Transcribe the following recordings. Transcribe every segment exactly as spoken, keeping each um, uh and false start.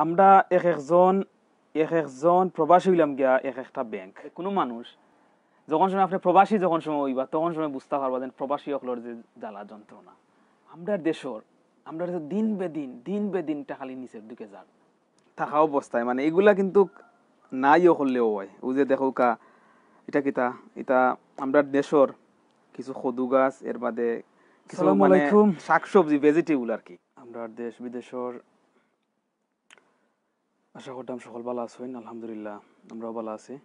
আমরা এক একজন, এক একজন প্রবাসী অইলাম গিয়া এক একটা ব্যাংক। কুনু মানুষ যখন সময় আপনে প্রবাসী যখন সময় অইবা, তখন সময় বুঝতা পারবা যেন প্রবাসী অকলর যে জ্বালা যন্ত্রণা। আমরার দেশর, আমরার দেশর দিন বে দিন, দিন বে দিন টা খালি নিচের দিকে যার। থাকা অবস্থায় মানে ইগুলা কিন্তুক নাইও করলেও অয়। অউ যে দেখউক্কা, ইটা কিতা? ইটা আমরার দেশর কিছু কদু গাছ, এর বাদে কিছু আসসালামু মানে আলাইকুম। শাকসবজি, ভেজিটেবল আর কি। আমরার দেশ বিদেশর, আশা করতাম সকল ভালা আছইন, আলহামদুলিল্লাহ আমরাও ভালা আছি।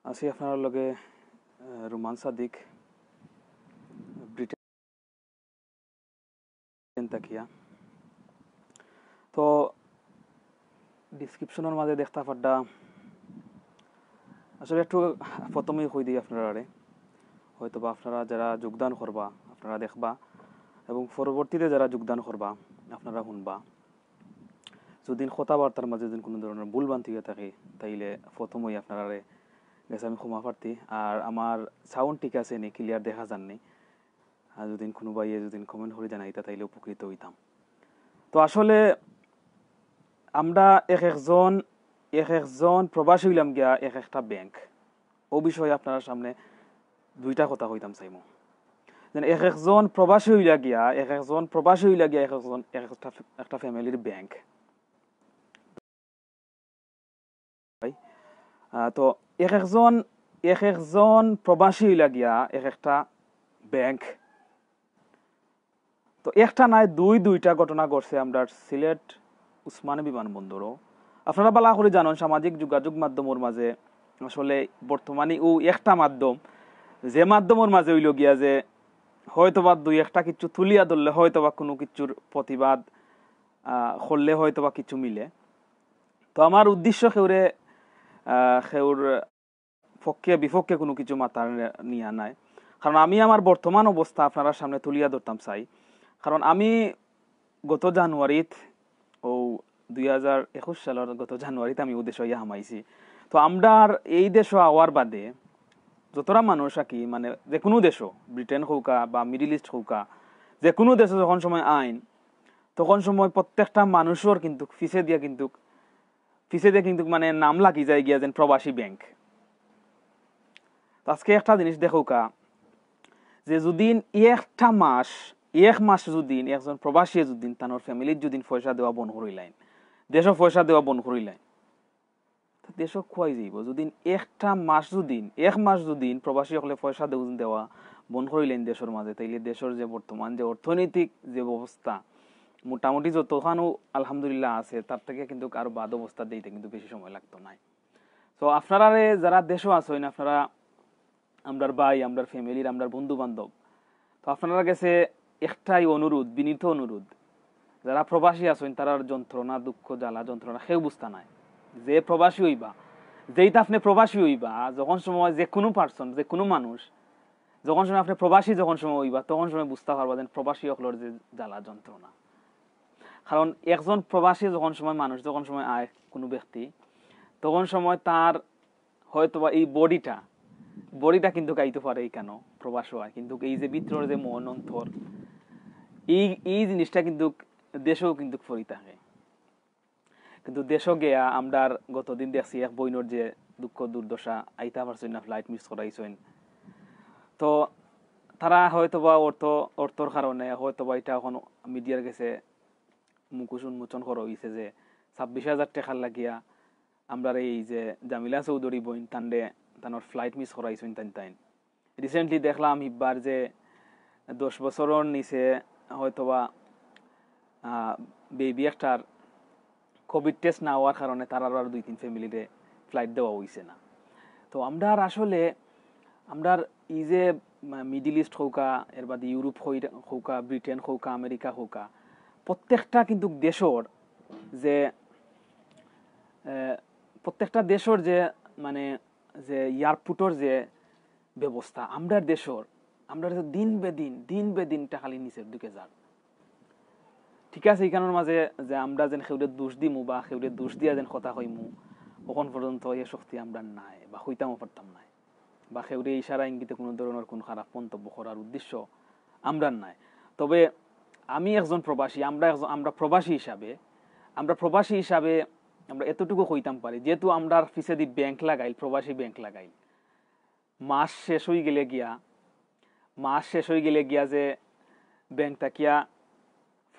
আছি আপনারার লগে, আহ, রুমান সাদিক, ব্রিটেন থাকিয়া। তো ডেসক্রিপশনর মাঝে দেখতা পারবা, আসলে একটু প্রথমেই কই দেই আপনারারে, হয়তোবা আপনারা যারা যোগদান করবা আপনারা দেখবা, এবং পরবর্তীতে যারা যোগদান করবা আপনারা হুনবা। যদি কথাবার্তার মাঝে যদি কুনু ধরনর ভুল ভ্রান্তি অইয়া থাকে, তাইলে প্রথমেই আপনারার গেছে আমি ক্ষমা প্রার্থী। আর আমার সাউন্ড ঠিক আছে নি, ক্লিয়ার দেখা যার নি? আর যদি কুনু ভাইয়ে যদি কমেন্ট করি জানাইতা, তাইলে উপকৃত অইতাম। তো আসলে আমরা এক একজন, এক একজন প্রবাসী অইলাম গিয়া এক একটা ব্যাংক। অউ বিষয়ে আপনারার সামনে দুইটা কথা কইতাম চাইমু। যেন এক একজন প্রবাসী অইলা গিয়া, এক একজন প্রবাসী অইলা গিয়া এক একজন, এক একটা, একটা ফ্যামিলির ব্যাংক। ভাই, আহ, তো এক একজন, এক একজন প্রবাসী অইলা গিয়া এক একটা ব্যাংক। তো একটা নায় দুই, দুইটা ঘটনা ঘটছে আমরার সিলেট উসমানী বিমানবন্দরও। আপনারা ভালা করি জানইন সামাজিক যোগাযোগ মাধ্যমর মাঝে, আসলে বর্তমানে অউ একটা মাধ্যম, যে মাধ্যমর মাঝে অইলো গিয়া যে হয়তোবা দুই একটা কিছু তুলিয়া ধরলে হয়তোবা কুনু কিছুর প্রতিবাদ, আহ, করলে হয়তোবা কিছু মিলে। তো আমার উদ্দেশ্য কেউরে, আহ, কেউর পক্ষে বিপক্ষে কুনু কিছু মাতার নিয়া নায়, কারণ আমি আমার বর্তমান অবস্থা আপনারার সামনে তুলিয়া ধরতাম চাই। কারণ আমি গত জানুয়ারিত, অউ দুই হাজার একুশ সালর গত জানুয়ারিত আমি অউ দেশো আইয়া হামাইছি। তো আমরার এই দেশো আওয়ার বাদে যতরা মানুষ আর কি, মানে, যে কুনু দেশো, ব্রিটেন কউক্কা বা মিডল ইস্ট কউক্কা, যে কুনু দেশো যখন সময় আইন, তখন সময় প্রত্যেকটা মানুষর কিন্তুক পিছে দিয়া কিন্তুক, পিছে দিয়া কিন্তুক মানে নাম লাগি যায় গিয়া যেন প্রবাসী ব্যাংক। তো আজকে একটা জিনিস দেখউক্কা, যে যুদিন একটা মাস, এক মাস যুদিন একজন প্রবাসীয়ে যুদিন তানর ফ্যামিলির যুদিন পয়সা দেওয়া বন্ধ করিলাইন, দেশো পয়সা দেওয়া বন্ধ করিলাইন, তে দেশো খুয়াই যাইবো। যুদিন একটা মাস যুদিন, এক মাস যুদিন প্রবাসী অকলে পয়সা দেউ-, দেওয়া বন্ধ করিলাইন দেশর মাঝে, তাইলে দেশর যে বর্তমান যে অর্থনৈতিক যে ব্যবস্থা, মোটামুটি যতখানও আলহামদুলিল্লাহ আছে, তার থাকি কিন্তুক আরো বাদ অবস্থা দিতে কিন্তুক বেশি সময় লাগতো নায়। তো আপনারারে যারা দেশো আছইন, আপনারা আমরার ভাই, আমরার ফ্যামিলির, আমরার বন্ধু বান্ধব। তো আপনারার গেছে একটাই অনুরোধ, বিনীত অনুরোধ, যারা প্রবাসী আছইন, তারার যন্ত্রণা, দুঃখ, জ্বালা, যন্ত্রণা কেউ বুঝতা নায়। যে প্রবাসী অইবা, যেইটা আপনে প্রবাসী অইবা, যখন সময় যে কুনু পার্সন, যে কুনু মানুষ, যখন সময় আপনে প্রবাসী যখন সময় অইবা, তখন সময় বুঝতা পারবা যেন প্রবাসী অকলর যে জ্বালা, যন্ত্রণা। কারণ একজন প্রবাসী যখন সময়, মানুষ যখন সময় আয় কুনু ব্যক্তি, তখন সময় তার হয়তোবা এই বডিটা, বডিটা কিন্তুক আইতো পারে ইকানো প্রবাসো আয়, কিন্তুক এই যে ভিতরর যে মন অন্তর, এই, এই জিনিসটা কিন্তুক দেশো কিন্তুক পড়ি থাকে। কিন্তু দেশো গিয়া আমরার গতদিন দেখছি এক বইনর যে দুঃখ দুর্দশা, আইতা পারছইন না, ফ্লাইট মিস করাইছইন। তো তারা হয়তোবা অর্থ, অর্থর কারণে হয়তোবা ইটা অখন মিডিয়ার গেছে মুখোশ উন্মোচন করা অইছে যে ছাব্বিশ হাজার টেকার লাগিয়া আমরার এই যে জামিলা চৌধুরী বইন তানরে, তানর ফ্লাইট মিস করাইছইন তাইন তাইন। রিসেন্টলি দেখলাম হিব্বার যে দশ বছরর নিচে হয়তোবা, আহ, বেবি একটার কোভিড টেস্ট না অওয়ার কারণে তারারও আর দুই তিন ফ্যামিলিরে ফ্লাইট দেওয়া অইছে না। তো আমরার আসলে, আমরার এই যে, আহ, মিডল ইস্ট কউক্কা, এর বাদে ইউরোপ কই-, কউক্কা, ব্রিটেন কউক্কা, আমেরিকা কউক্কা, প্রত্যেকটা কিন্তুক দেশর যে, আহ, প্রত্যেকটা দেশর যে, মানে, যে এয়ারপোর্টর যে ব্যবস্থা, আমরার দেশর, আমরার দেশর দিন বে দিন, দিন বে দিন টা খালি নিচের দিকে যার। ঠিক আছে, ইকানোর মাঝে যে আমরা যেন কেউরে দোষ দিমু বা কেউরে দোষ দিয়া যেন কথা কইমু, অখন পর্যন্ত এ শক্তি আমরার নাই বা কইতামও পারতাম নায়, বা কেউরে ইশারা ইঙ্গিতে কুনু ধরনর কুনু খারাপ মন্তব্য করার উদ্দেশ্য আমরার নাই। তবে আমি একজন প্রবাসী, আমরা একজন, আমরা প্রবাসী হিসাবে আমরা প্রবাসী হিসাবে আমরা এতটুকু কইতাম পারি, যেহেতু আমরার পিছেদি ব্যাংক লাগাইল, প্রবাসী ব্যাংক লাগাইল, মাস শেষ অই গেলে গিয়া, মাস শেষ অই গেলে গিয়া যে ব্যাংক থাকিয়া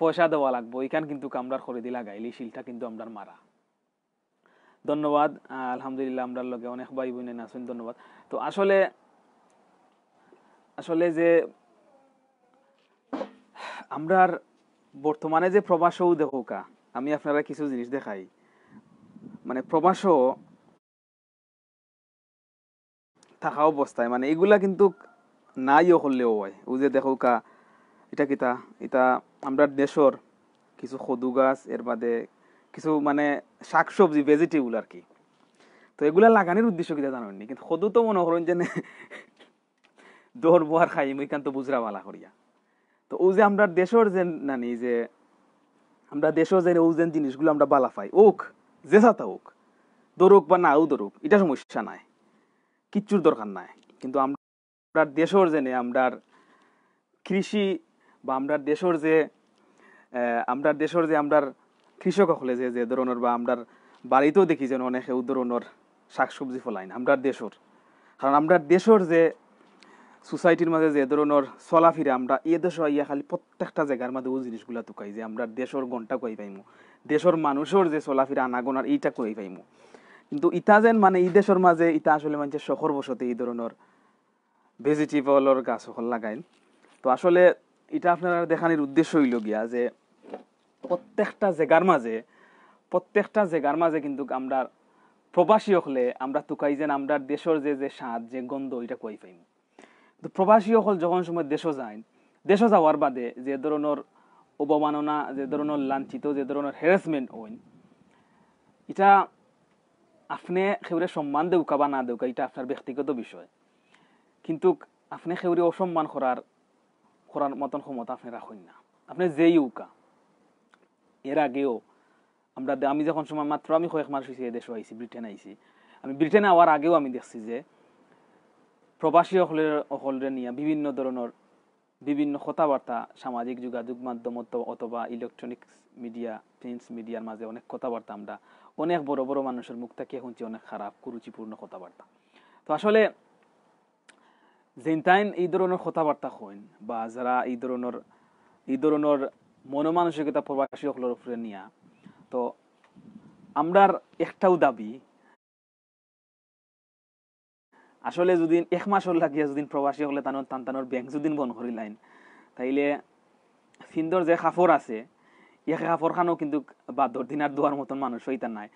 পয়সা দেওয়া লাগবো, ইখান কিন্তু আমরার করেদি লাগাইল, ই সিলটা কিন্তু আমরার মারা। ধন্যবাদ। আহ, আলহামদুলিল্লাহ, আমরার লগে অনেক ভাই বইন আছইন, ধন্যবাদ। তো আসলে, আসলে যে আমরার বর্তমানে যে প্রবাসও দেখউক্কা, আমি আপনারারে কিছু জিনিস দেখাই, মানে প্রবাসও থাকা অবস্থায়, মানে ইগুলা কিন্তু নাইও করলেও অয়। অউ যে দেখউক্কা, ইটা কিতা, ইটা আমরার দেশর কিছু কদু গাছ, এর বাদে কিছু মানে শাকসবজি, ভেজিটেবল আর কি। তো ইগুলা লাগানির উদ্দেশ্য কিতা জানইননি, কিন্তু কদু তো মনো করইন যে নে দর বুয়ার খাইমু, ইখান তো বুঝরা বালা করিয়া। তো অউ যে আমরার দেশর যে নানি যে, আমরার দেশর যে অউ যে জিনিসগুলা আমরা বালা পাই, অউক, যেছাতা অউক, ধরউক বা নাও ধরউক, ইটা সমস্যা নাই, কিচ্ছুর দরকার নাই। কিন্তু আমরার দেশর যে নে, আমরার কৃষি বা আমরার দেশর যে, আহ, আমরার দেশর যে আমরার কৃষক অকলে যে, যে ধরনর বা আমরার বাড়িতেও দেখি যেন অনেকে অউ ধরনর শাকসবজি ফলাইন আমরার দেশর। কারণ আমরার দেশর যে সোসাইটির মাঝে যে ধরনর চলাফিরা, আমরা এ দেশো আইয়া খালি প্রত্যেকটা জাগার মাঝে অউ জিনিসগুলা তুকাই যে আমরার দেশর গন্ধটা কই পাইমু, দেশর মানুষর যে চলাফিরা আনাগোনার ইটা কই পাইমু। কিন্তু ইতা যেন মানে ই দেশর মাঝে ইতা আসলে মানষে শখর বশতে ই ধরনর ভেজিটেবলর গাছ অকল লাগাইল। তো আসলে ইটা আপনারারে দেখানির উদ্দেশ্য অইলো গিয়া যে প্রত্যেকটা জাগার মাঝে, প্রত্যেকটা জাগার মাঝে কিন্তু আমরার প্রবাসী অকলে আমরা তুকাই যেন আমরার দেশর যে, যে স্বাদ, যে গন্ধ, ইটা কই পাইমু। তো প্রবাসী অকল যখন সময় দেশো যাইন, দেশো যাওয়ার বাদে যে ধরনর অবমাননা, যে ধরনর লাঞ্ছিত, যে ধরনর হ্যারাসমেন্ট অইন, ইটা আপনে কেউরে সম্মান দেউক্কা বা না দেউক্কা, ইটা আপনার ব্যক্তিগত বিষয়। কিন্তু আপনে কেউরে অসম্মান করার, করার মতন ক্ষমতা আপনে রাখইন না। আপনে যেই অউক্কা, এর আগেও আমরা দে-, আমি যখন সময় মাত্র আমি কয়েক মাস অইছে এ দেশো আইছি, ব্রিটেন আইছি, আমি ব্রিটেন আওয়ার আগেও আমি দেখছি যে প্রবাসী অকলরে, অকলরে নিয়া বিভিন্ন ধরনর বিভিন্ন কথাবার্তা সামাজিক যোগাযোগ মাধ্যম অথ-, অথবা ইলেকট্রনিক্স মিডিয়া, প্রিন্টস মিডিয়ার মাঝে অনেক কথাবার্তা আমরা অনেক বড় বড় মানুষর মুখ থাকিয়া হুনছি, অনেক খারাপ কুরুচিপূর্ণ কথাবার্তা। তো আসলে যেইনতাইন ই ধরনর কথাবার্তা কইন বা যারা ই ধরনর, ই ধরনর মনোমানসিকতা প্রবাসী অকলর উপরে নিয়া, তো আমরার একটাউ দাবি, আসলে যুদি এক মাসর লাগিয়া যুদি প্রবাসী অকলে তান, তান, তানর ব্যাংক যুদি বন্ধ করিলাইন, তাইলে ফিন্দর যে কাপড় আছে, ই কাপড় খানও কিন্তু বাদর দিন আর ধোয়ার মতন মানুষ অইতা নায়।